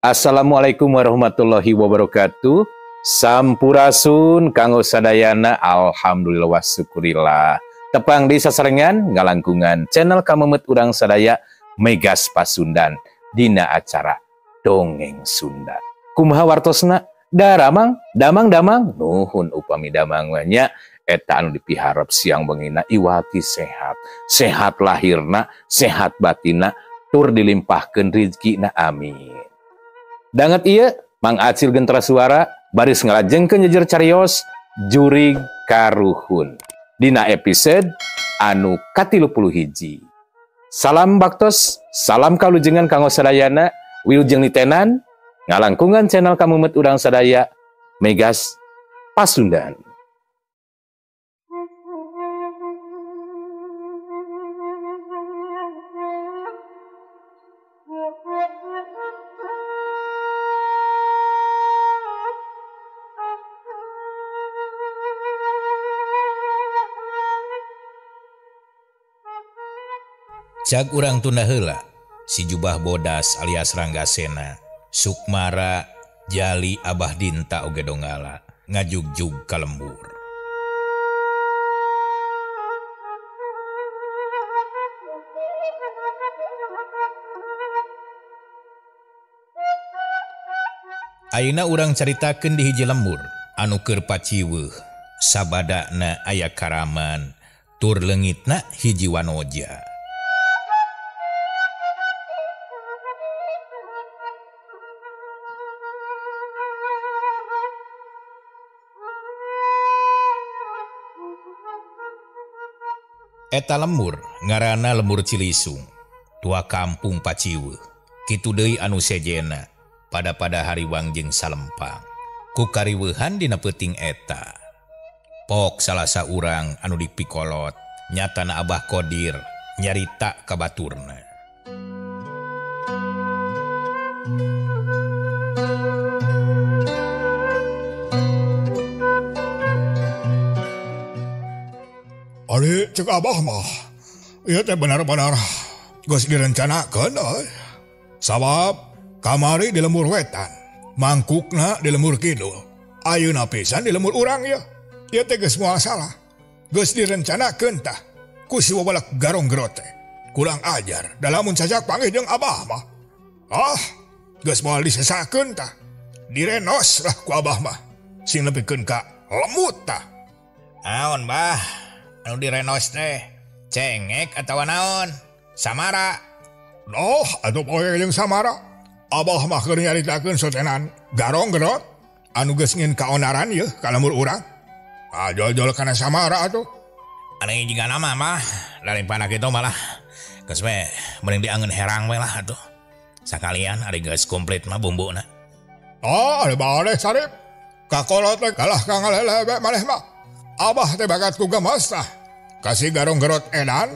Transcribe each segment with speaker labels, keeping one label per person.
Speaker 1: Assalamualaikum warahmatullahi wabarakatuh. Sampurasun kanggo sadayana, alhamdulillah wa syukurillah. Tepang di sasarengan ngalangkungan channel kamemet urang sadaya Megas Pasundan dina acara Dongeng Sunda. Kumaha wartosna? Daramang, damang damang, nuhun upami damang nya eta anu dipiharep siang bengina iwati sehat. Sehat lahirna, sehat batina, tur dilimpahkeun rizkina, amin. Danget ieu Mang Acil Gentra Suara baris ngalajengkeun jejer carios jurig karuhun dina episode anu ka-31. Salam baktos, salam kalujengan kanggo sadayana, wilujeng nitenan ngalangkungan channel kamumet urang sadaya Megas Pasundan.
Speaker 2: Cag urang tunda heula, si jubah bodas alias Ranggasena, Sukmara, Jali Abah Dinta oge Donggala, ngajugjug ka lembur. Ayeuna urang caritakeun di hiji lembur anu keur paciweuh, sabadana aya karaman, tur leungitna hiji wanoja. Eta lembur ngaranna lembur Cilisung, tua kampung paciweuh. Kitu deui anu sejena pada-pada hariwang jeung salempang. Ku kariweuhan dina peuting eta. Pok salah saurang anu dipikolot, nyatana Abah Kodir nyarita ka baturna.
Speaker 3: Ari cek abah mah, ieu teh benar-benar geus direncanakeun euy. Sabab kamari di lembur wetan, mangkukna di lembur kidul, ayeuna pisan di lembur urang ya. Ieu teh geus moal salah. Geus direncanakeun tah ku si wabalak garong gerot teh. Kurang ajar, da lamun cacak panggih jeung abah mah. Ah, geus moal disesakeun tah. Direnos lah ku abah mah. Sing nepikeun ka lemut tah.
Speaker 2: Naon bah? Anu direnos teh cengek atawa naon? Samara.
Speaker 3: Noh, atuh poe jeung Samara. Abah mah keur nyaritakeun sotenan garong gerot anu geus ngin kaonaran yeuh ka lembur urang. Ah, jol-jol kana Samara atuh.
Speaker 2: Aneh jiga nama mah daripada kitu malah geus we mending diangeun herang we lah atuh. Sakalian ari geus komplit mah bumbuna.
Speaker 3: Oh, ari bae Sarip. Kakolot teh kalah ka ngalelebe maneh mah. Abah teh bakat ku gemes tah. Kasih garong gerot edan.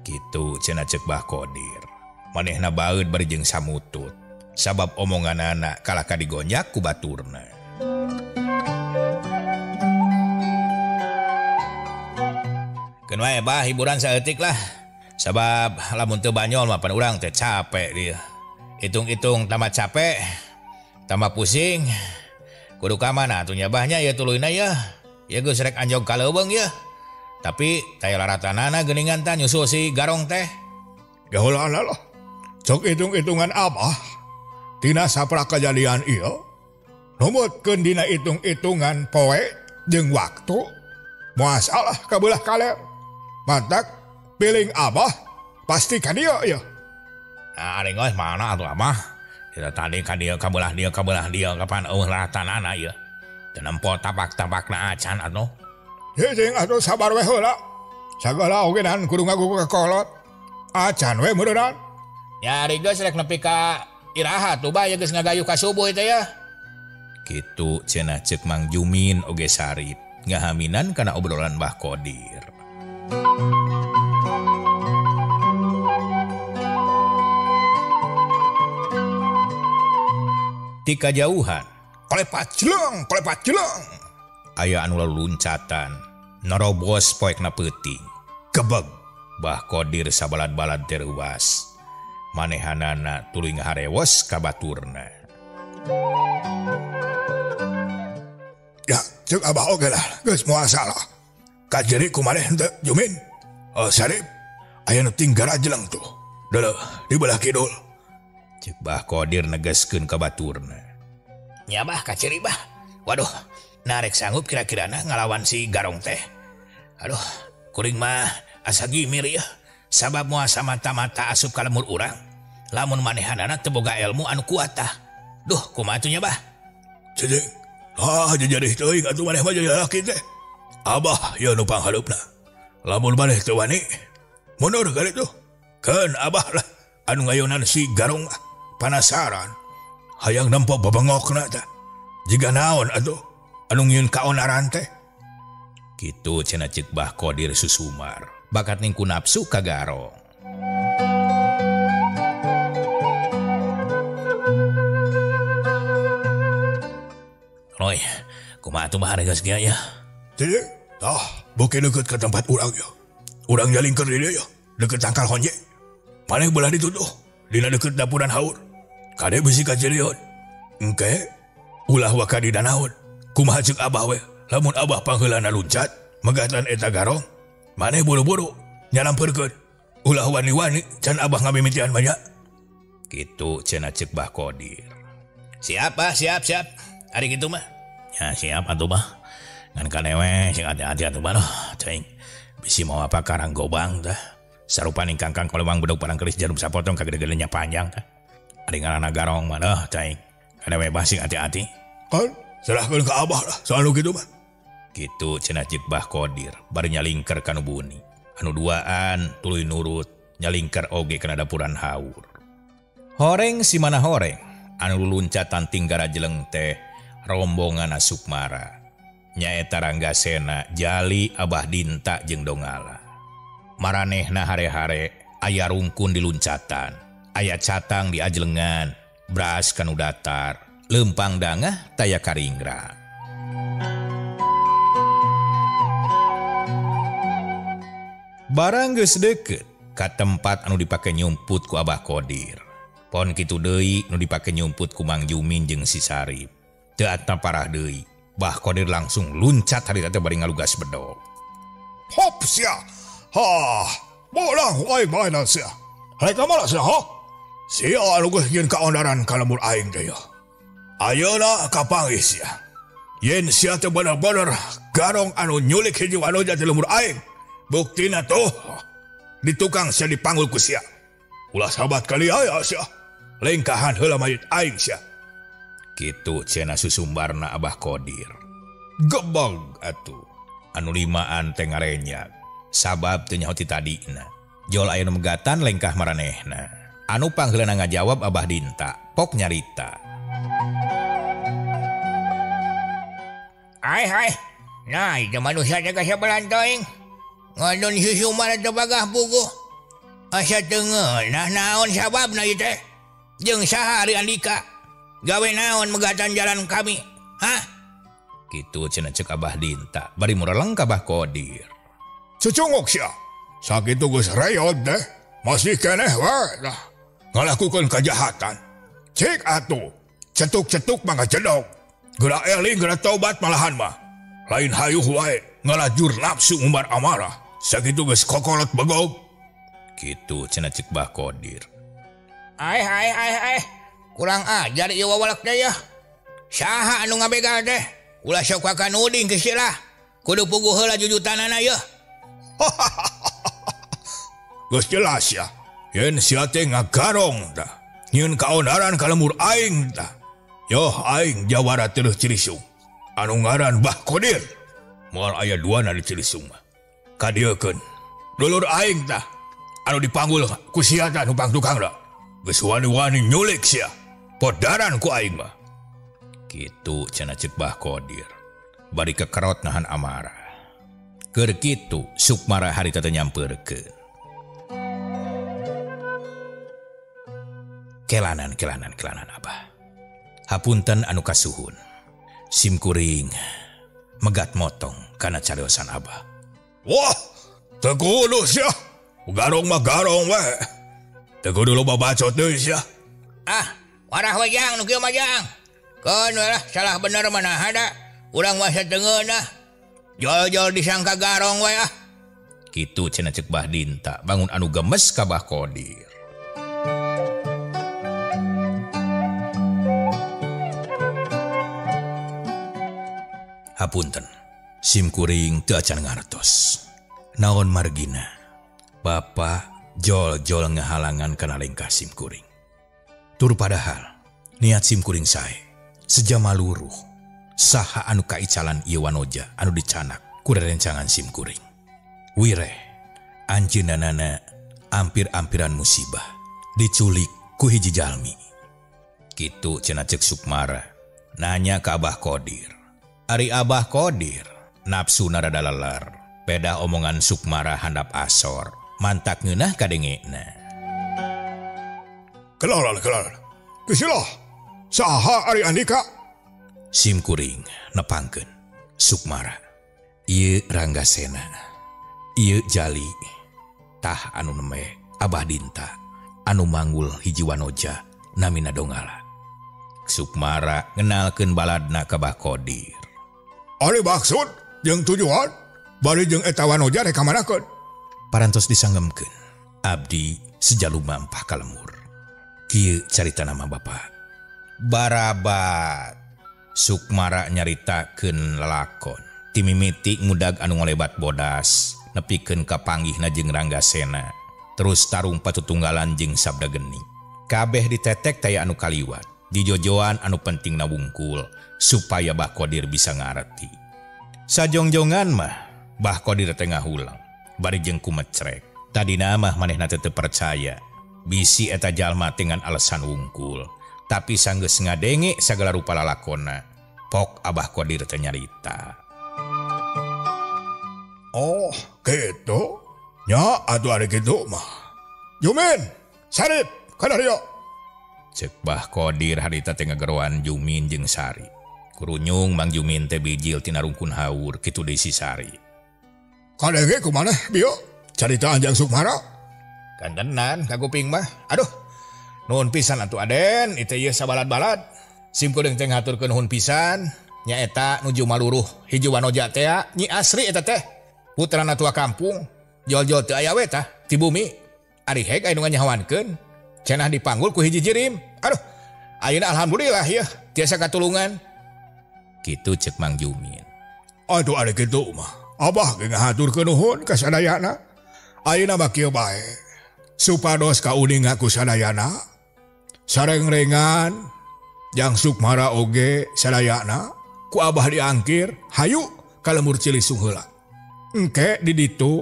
Speaker 2: Kitu cenah ceuk Bah Kodir. Manehna baeud bari jeung samutut. Sabab omonganana kalah ka digonjak ku baturna. Keun wae bah hiburan saeutik lah. Sabab lamun teu banyol mah pan urang teh capek dia. Hitung-hitung tambah capek, tambah pusing. Kudu ka mana atuh nya bahnya ya tuluyna ya. Ya geus rek anjog ka leuweung ya. Tapi taya laratanana geuningan tah nyusul si garong teh.
Speaker 3: Gaholana lah. Sok hitung-hitungan abah tina saprak kajadian ieu. Numutkeun dina hitung-hitungan poe jeung waktu. Moal salah ka beulah kaler. Matak piling abah pasti ka dieu ieu.
Speaker 2: Nah, ari geus mana atuh abah? Dina tadi ka dieu ka beulah dieu ka beulah dieu kapan eueuh laratanana ieu. Teu nempo tapak-tapakna acan atuh.
Speaker 3: Heuh atuh sabar we heula. Sagala oge dan kudu ngagugu ka kolot. Acan we meureunnan.
Speaker 2: Ya ari geus rek nepi ka iraha tuh bah ya geus ngagayuh ka subuh teh ya. Kitu cenah ceuk Mang Jumin oge Sarip ngahaminan kana obrolan Bah Kodir. Ti kajauhan
Speaker 3: kolepat jeleng, kolepat jeleng.
Speaker 2: Aya anu laluncatan, nerobos poekna peuting. Gebeg, Bah Kodir sabalad-balad tereuwas. Manehanana tuluy ngaharewos ka baturna.
Speaker 3: Ya, cek abah oge lah, geus moal salah. Kajeri kumaneh henteu Jumin. Oh, Sarip, aya nu tinggal jeleng tuh. Deuleuh di belah kidul.
Speaker 2: Cek Bah Kodir negaskeun ka baturna. Nya bah kaciri bah. Waduh, narek sanggup kira-kirana ngalawan si Garong teh. Aduh, kuring mah asa gimir ya. Sabab moal samata-mata asup ka lemur urang. Lamun manehanana teu boga ilmu anu kuat tah. Duh, kumaha atuh nya bah?
Speaker 3: Cecek, ah jajarih teuing atuh maneh mah jadi lalaki teh. Abah ya nu panghalupna. Lamun maneh teu wani, mundur kali tuh. Keun abah lah anu ngayonan si Garong panasaran. Hayang nempo babengokna tah. Jiga naon atuh anu ngieun kaonaran teh.
Speaker 2: Kitu cenah ceuk Bah Kodir susumar. Bakat ningku nafsu ka Garong. Roy, kumaha atuh bah geus kieu ya?
Speaker 3: Teu, tah, boke deukeut ka tempat urang ya. Urang nyalingkeun di dieu ya, deukeut tangkal honje. Maneh belah dituduh dina deukeut dapuran haur. Kade bisi kajerion. Engke ulah waka di danaon. Kumaha ceuk abah we? Lamun abah pangheulana luncat, megatan eta Garong, maneh buru-buru nyalampeurkeun. Ulah wani-wani can abah ngamimitian banyak.
Speaker 2: Kitu cenah ceuk Bah Kodir. Siap bah, siap, siap. Ari kitu mah. Ya siap atuh bah. Ngan kadewe sing hati-hati atuh bah. Cing. Bisi mau apa karang gobang tah. Sarupaning kangkang kolewang bedog parang keris jarum sapotong kagede-gedenya panjang tah. Ari ngaranna Garong mah deuh cing. Kadewe bah sing hati-hati.
Speaker 3: Kan serahkeun ka abah lah soal nu kitu mah.
Speaker 2: Kitu cenah ceuk Bah Kodir bari nyalingker ka nu buni. Anu duaan tuluy nurut nyalingker oge kana dapuran haur. Horeng si mana horeng anu luncatan tinggara jeleng teh rombongan Sukmara. Nyaeta Ranggasena, Jali, Abah Dinta jeung Dongala. Maranehna hare-hare aya rungkun di luncatan, aya catang di ajelengan, beras kanu datar, lempang dangah taya karingra. Barang geus deukeut ka tempat anu dipake nyumput ku Abah Kodir. Pon kitu deui nu dipake nyumput ku Mang Jumin jeung si Sarip. Teu atna parah deui. Bah Kodir langsung luncat harita teh bari ngalugas bedog.
Speaker 3: Hop sia. Ha, bolang aing mainan sia. Rek ka mana sia, ha? Sia anu geus nyieun kaonaran ka lembur aing teh ya. Ayeuna kapanggih sia. Yen sia teh bener-bener Garong anu nyulik hiji wanoja ti lembur aing. Buktina tuh di tukang sia dipanggul ku sia. Ulah sahabat kali aya sia. Lengkahan heula mayit aing sia.
Speaker 2: Kitu cenah susumbarna Abah Kodir. Gebeg atuh. Anu limaan teh ngarenyak. Sabab teu nyaho ti tadina. Jol aya nu megatan lengkah maranehna. Anu pangheulana ngajawab Abah Dinta, pok nyarita.
Speaker 4: Ai ai. Nah, itu manusia teh kasabelan teuing. Ngadon susumbar teh bagah puguh. Asa teu ngeunah naon sababna ieu teh? Jeung saha ari Andika? Gawe naon megatan jalan kami? Hah?
Speaker 2: Kitu cenah ceuk Abah Dinta, bari mureleng ka Bah Kodir.
Speaker 3: Cucunguk sia. Sakitu geus reyod teh, masih keneh we lah. Ngalakukeun kajahatan. Cik atuh, cetuk-cetuk mah ngajedog. Geura eling geura tobat malahan mah. Lain hayuh wae ngalajur nafsu ngumbar amarah. Sakitu geus kokolot begog.
Speaker 2: Kitu cenah ceuk Bah Kodir.
Speaker 4: Ai ai ai ai. Kurang ajar ieu wawalak teh ya. Saha anu ngabegal teh? Ulah sok ka nuding geus lah. Kudu puguh heula jujutanana yeuh.
Speaker 3: Geus jelas ya. Yen sia teh ngagarong tah. Nyieun kaonaran ka lembur aing tah. Yoh aing jawara teuh Cilisung. Anu ngaran Bah Kodir. Moal aya duana di Cilisung mah. Kadieukeun. Dulur aing tah. Anu dipanggul ku sia tah nu pangtukangna. Geus wani-wani nyulik sia. Podaran ku aing mah.
Speaker 2: Kitu cenah ceuk Bah Kodir. Bari kekerot nahan amarah. Keur kitu Sukmara harita teh nyampeurkeun. Kelanan kelanan kelanan Abah. Hapunten anu kasuhun. Sim kuring megat motong kana cariosan Abah.
Speaker 3: Wah, teu kudu sia. Garong mah garong we. Teu kudu loba bacot deui sia.
Speaker 4: Ah, warah we jang nu kieu mah jang. Keun we lah salah bener mah naha da. Urang mah satengeunah. Jol-jol disangka garong we ah.
Speaker 2: Kitu cenah ceuk Bah Dinta bangun anu gemes ka Bah Kodir. Hapunten, sim kuring teu acan ngartos. Naon margina? Bapak jol-jol ngahalangan kana lengkah sim kuring. Tur padahal niat sim kuring sae sejama luruh saha anu kaicalan ieu wanoja anu dicanak ku rerencangan sim kuring. Wireh anjeunna ampir-ampiran musibah diculik ku hiji jalmi. Kitu cenah ceuk Sukmara nanya ka Abah Kodir. Ari Abah Kodir nafsu rada leler beda omongan Sukmara handap asor mantak ngeunah kadengena.
Speaker 3: Kelolol kelolol. Kisilah. Saha ari andika?
Speaker 2: Sim kuring nepangkeun Sukmara. Ieu Ranggasena. Ieu Jali. Tah anu neme Abah Dinta anu manggul hiji wanoja namina Dongala. Sukmara ngenalkeun baladna ka Bah Kodir.
Speaker 3: Ari maksud jeung tujuan bari jeung eta wanoja rek kamanakeun?
Speaker 2: Parantos disanggemkeun. Abdi sejalu mampah ka lemur. Kieu carita nama Bapak. Barabat Sukmara nyaritakeun lalakon. Timimiti ngudag anu ngolebat bodas, nepikeun ka panggihna jeung Ranggasena. Terus tarung patutunggalan jeung Sabda Geni. Kabeh ditetek taya anu kaliwat, dijojoan anu pentingna wungkul supaya Bah Kodir bisa ngareti. Sajongjongan mah Bah Kodir teh ngahulang, bari jeung kumecrek. Tadina mah manehna teh teu percaya. Bisi eta jalma dengan alasan wungkul, tapi sanggeus ngadenge sagala rupa lalakona. Pok Abah Kodir teh nyarita.
Speaker 3: Oh, kitu. Nya atuh ari kitu mah. Jumin, Sarip, kadarieu.
Speaker 2: Ceuk Bah Kodir harita teh ngageroan Jumin jeung Sari. Kurunyung Mang Jumin teh bijil tina rungkun haur kitu deui si Sari.
Speaker 3: Kadenge kumaneh bieu? Carita Anjang Sukmara?
Speaker 4: Kantenan ka kuping mah. Aduh. Nuhun pisan atuh Aden, ieu teh sabalad-balad. Sim kuring teh ngaturkeun nuhun pisan. Nyaeta nuju maluruh hiji wanoja teh Nyi Asri eta teh. Putrana tua kampung. Jol-jol teu aya we tah ti bumi. Ari hek aya nu nganyahoankeun. Cenah dipanggul ku hiji jirim. Aduh. Ayeuna alhamdulillah yeuh tiasa katulungan.
Speaker 2: Kitu ceuk Mang Jumin.
Speaker 3: Aduh ari kitu mah. Abah ge ngahaturkeun nuhun ka sadayana. Ayeuna mah kieu bae. Supados kauninga ku sadayana. Sarengrengan jang Sukmara oge sadayana ku abah diangkir hayu ka lemur Cilisung heula. Engke di ditu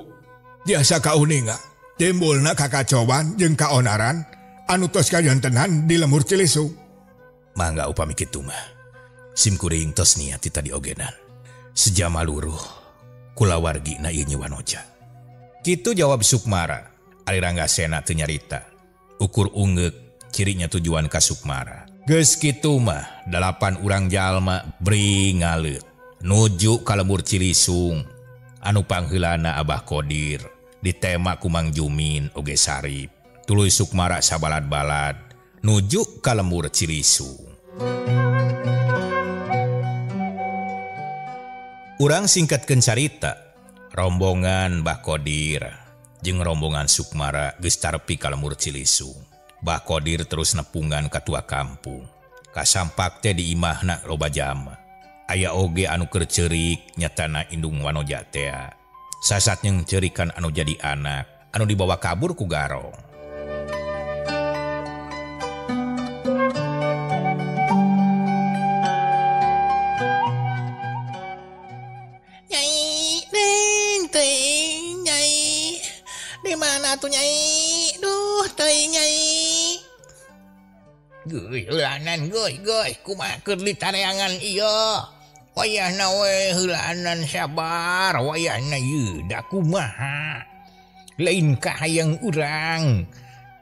Speaker 3: biasa kauninga timbulna kakacauan jeung kaonaran anu tos kajantenan di lemur Cilisung.
Speaker 2: Mangga upami kitu mah. Sim kuring tos niat ti tadi ogenan. Sejama luruh kulawargina ieu Nyi Wanoja. Kitu jawab Sukmara. Ari Ranggasena teu nyarita. Ukur ungeuk cirinya tujuan ka Sukmara. Geus kitu mah 8 urang jalma bri ngaleut nuju ka lembur Cilisung anu pangheulana Abah Kodir ditema ku Mang Jumin oge Sarip. Tuluy Sukmara sabalad-balad nuju ka lembur Cilisung. Urang singkatkeun carita, rombongan Bah Kodir jeung rombongan Sukmara geus tarepi ka lembur Cilisung. Bah Kodir terus nepungan ka tua kampung. Kasampak teh di imahna loba jama. Aya oge anu keur ceurik nyatana indung wanoja tea. Sasat jeung ceurikan anu jadi anak anu dibawa kabur ku garong.
Speaker 4: Nyai, ding, ting, nyai. Di mana tuh nyai? Duh, teuing nyai. Geuy, heulanan geuy, geuy, kumaha keur ditareangan ieu. Wayahna we heulanan sabar, wayahna ieu da kumaha. Lain kahayang urang.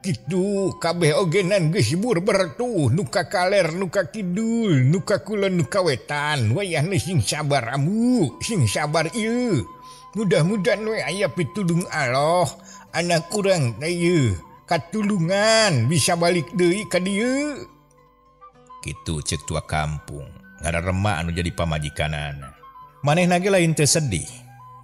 Speaker 4: Kitu kabeh ogenan geus burber tuh, nu ka kaler, nu ka kidul, nu ka kulon, nu ka wetan. Wayahna sing sabar ambu, sing sabar ieu. Mudah-mudahan we aya pitulung Allah, anak urang teh ieu Katulungan bisa balik deui ka dieu.
Speaker 2: Kitu cek tua kampung ngararema anu jadi pamajikanana. Manehna ge lain teu sedih,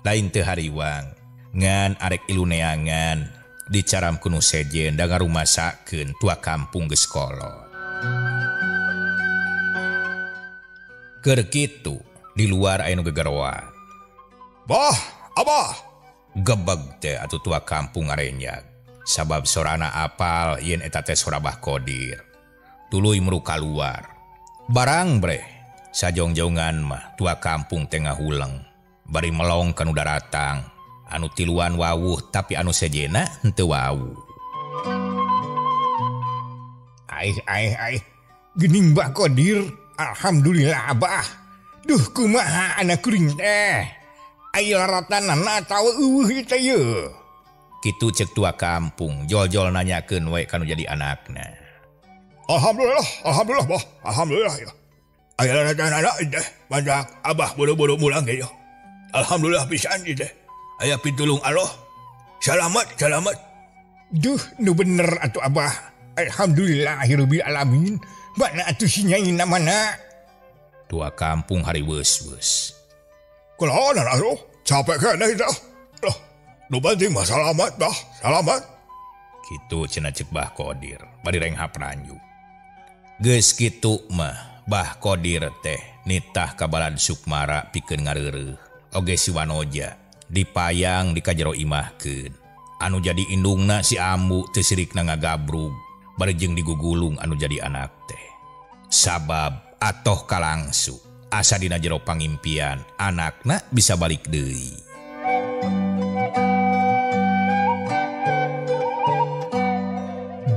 Speaker 2: lain teu hariwang, ngan arek ilu neangan dicaram ku nu sejen da ngarumasakeun tua kampung geus kolot. Keur kitu di luar aya nu gegeroan.
Speaker 3: Bah, abah.
Speaker 2: Gebeg teh atuh tua kampung ngarenjag. Sabab sorana apal yen eta teh sora Bah Kodir. Tuluy muru kaluar. Barang breh, sajongjongan mah tua kampung teh ngahuleng. Bari melong kanu daratang. Anu tiluan wawuh tapi anu sejena henteu wawuh.
Speaker 4: Aih aih aih. Geuning Bah Kodir, alhamdulillah abah. Duh kumaha anak kuring teh. Ai laratanana atawa eueuh teh yeuh.
Speaker 2: Kitu cek tua kampung, jol-jol nanyakeun we kanu jadi anakna.
Speaker 3: Alhamdulillah, alhamdulillah bah, alhamdulillah ya. Aya laratanana teh, banyak abah buru-buru mulang ge. Alhamdulillah pisan teh. Aya pitulung Allah. Salamat, salamat.
Speaker 4: Duh, nu bener atuh abah. Alhamdulillahirabbil alamin. Mana atuh si nyai mana?
Speaker 2: Tua kampung hari weus-weus.
Speaker 3: Kulaon atuh, capek keneh teh. Loh, nu penting mah salamat bah, salamat.
Speaker 2: Kitu cenah cek Bah Kodir, bari renghap ranju. Geus kitu mah Bah Kodir teh nitah ka balad Sukmara pikeun ngareureuh. Oge si Wanoja dipayang di kajero imahkeun. Anu jadi indungna si Ambu teu sirikna ngagabrug, bari jeung digugulung anu jadi anak teh. Sabab atoh kalangsu asa dina jero pangimpian anakna bisa balik deui.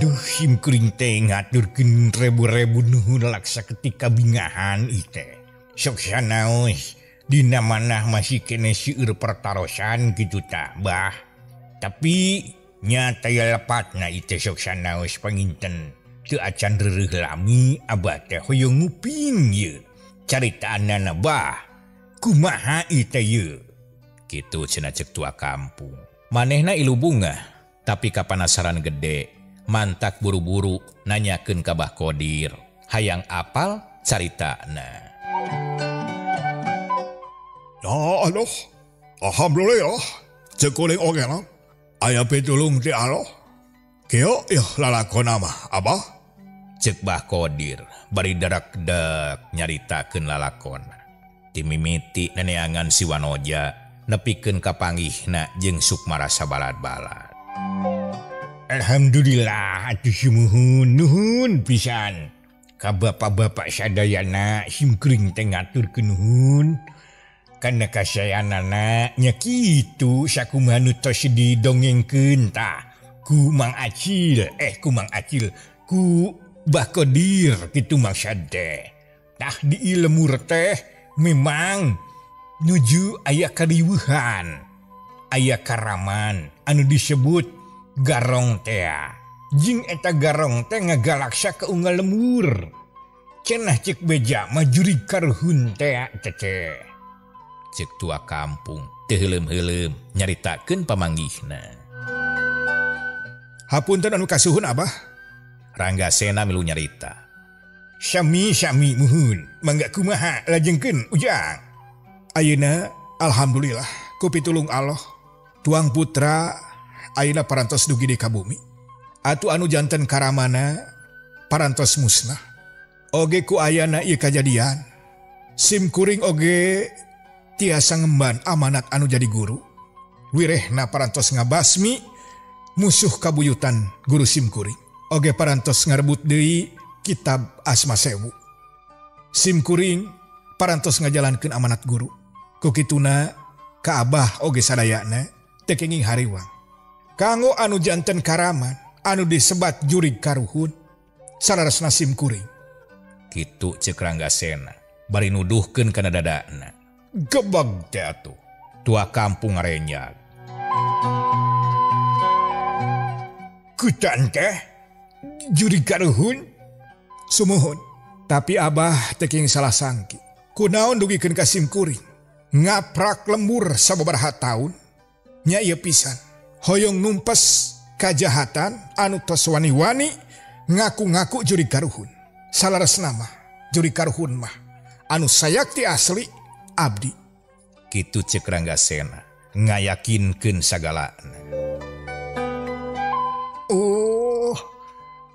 Speaker 4: Duh sim kuring teh ngaturkeun rebu-rebu nuhun laksa ketika bingahan ieu teh. Sok sanaos dina manah masih kene seueur pertarosan kitu tah bah. Tapi nyata ya lepatna ieu teh sok sanaos panginten teu acan reureuh lami abah teh hoyong nguping ieu. Caritaanana bah kumaha ieu teh ieu.
Speaker 2: Kitu cenah cek tua kampung. Manehna ilu bungah tapi kapanasaran gede. Mantak buru-buru nanyakeun ka Bah Kodir. Hayang apal caritana.
Speaker 3: Ya Allah, alhamdulillah, cek kuring oge lah. Aya pitulung ti Allah. Kieu yeuh lalakona mah abah.
Speaker 2: Cek Bah Kodir bari darak-dak nyaritakeun lalakona. Timimiti neneangan si Wanoja nepikeun ka panggihna jeung Sukmara sabalad-balad.
Speaker 4: Alhamdulillah atuh sumuhun nuhun pisan. Ka bapak-bapak sadayana sim kuring teh ngaturkeun nuhun. Kana kasayanana nya kitu sakumaha nu tos didongengkeun tah ku Mang Acil, ku Mang Acil, ku Bah Kodir kitu maksud teh. Tah di lemur teh memang nuju aya kariweuhan, aya karaman anu disebut garong teh. Jeung eta garong teh ngagalaksa ka unggal lemur. Cenah cek beja mah jurig karuhun teh teh.
Speaker 2: Cek tua kampung teu heuleum-heuleum nyaritakeun pamanggihna.
Speaker 3: Hapunten anu kasuhun abah.
Speaker 2: Rangga Sena milu nyarita.
Speaker 4: Sami-sami muhun, mangga kumaha lajengkeun ujang.
Speaker 3: Ayeuna alhamdulillah ku pitulung Allah tuang putra ayeuna parantos dugi di kabumi. Atuh anu janten karamana parantos musnah. Oge ku ayana ieu kajadian. Sim kuring oge tiasa ngemban amanat anu jadi guru. Wirehna parantos ngabasmi musuh kabuyutan guru sim kuring. Oge parantos ngarebut deui kitab Asma Sewu. Sim kuring parantos ngajalankeun amanat guru. Ku kituna ka abah oge sadayana teu kenging hariwang. Kanggo anu janten karaman anu disebat jurig karuhun saleresna sim kuring.
Speaker 2: Kitu ceuk Rangga Sena bari nuduhkeun kana dadana. Gebeg teh atuh. Tua kampung ngarenyag.
Speaker 4: Kutan teh jurig karuhun
Speaker 3: sumuhun. Tapi abah teu kenging salah sangki. Kunaon dugikeun ka sim kuring ngaprak lembur sababaraha taun nya ieu pisan. Hoyong numpes kajahatan anu tos wani-wani ngaku-ngaku jurig karuhun. Salaresna mah jurig karuhun mah anu sayakti asli abdi.
Speaker 2: Kitu cek Ranggasena ngayakinkeun sagalana.
Speaker 4: Oh,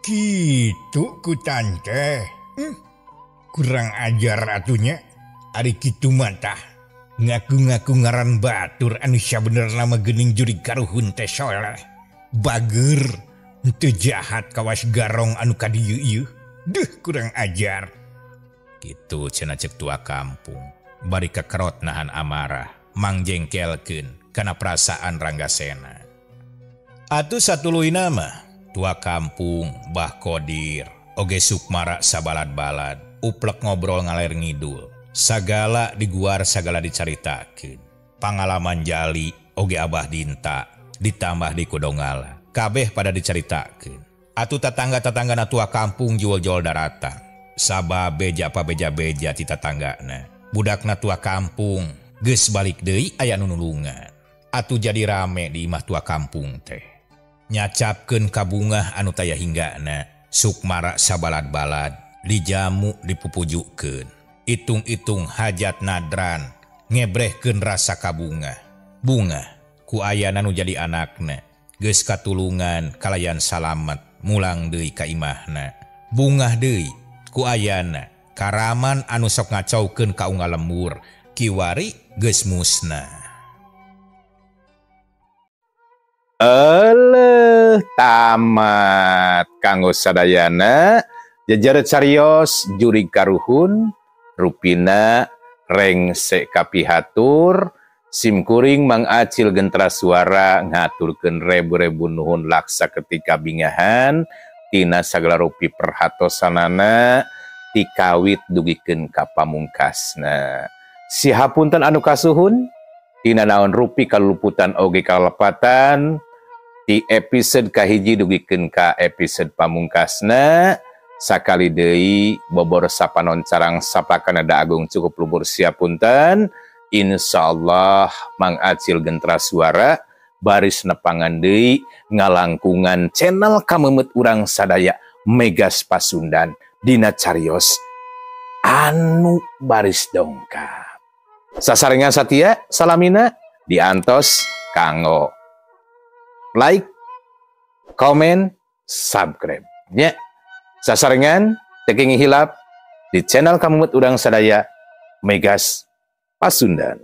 Speaker 4: kitu ku tante. Kurang ajar atunya. Ari kitu mah tah. Ngaku-ngaku ngaran batur anu sabenerna mah geuning jurig karuhun teh soleh. Bager, teu jahat kawas garong anu ka dieu ieu. Duh, kurang ajar.
Speaker 2: Kitu cenah cek tua kampung. Bari kekerot nahan amarah, mangjengkelkeun kana perasaan Ranggasena. Atuh satuluyna mah tua kampung Bah Kodir oge Sukmara sabalad-balad, uplek ngobrol ngaler ngidul. Sagala diguar sagala dicaritakeun. Pangalaman jali oge Abah Dinta ditambah di Kudongala. Kabeh pada dicaritakeun. Atuh tatangga-tatanggana tua kampung jual-jual daratang. Sabab beja pa beja-beja ti tatanggana. Budakna tua kampung geus balik deui aya nu nulungan. Atuh jadi rame di imah tua kampung teh. Nyacapkeun kabungah anu taya hinggana. Sukmara sabalad-balad dijamu dipupujukeun. Itung-itung hajat nadran ngebrehkeun rasa kabungah. Bungah ku ayana nu jadi anakna geus katulungan kalayan salamet mulang deui ka imahna. Bungah deui ku ayana karaman anu sok ngacaukeun ka unggal lembur kiwari geus musna.
Speaker 1: Eleuh tamat kanggo sadayana jejer carios jurig karuhun rupina rengse kapihatur simkuring Mang Acil gentra suara ngaturkeun rebu-rebu nuhun laksa ketika bingahan tina sagala rupi perhatosanana tikawit dugikeun ka pamungkasna. Sihapunten anu kasuhun tina naon rupi kaluputan oge kalepatan di episode kahiji dugikeun ka episode pamungkasna. Sakali deui bobor sapanon carang sapakana da agung cukup lubur siapunten. Insyaallah Mang Acil gentra suara baris nepangan deui ngalangkungan channel kamemet urang sadaya Megas Pasundan dina carios anu baris dongkap. Sasarengan satia salamina diantos kanggo like, komen, subscribe nya. Sasarengan teking hilap di channel kamemet urang sadaya Megas Pasundan.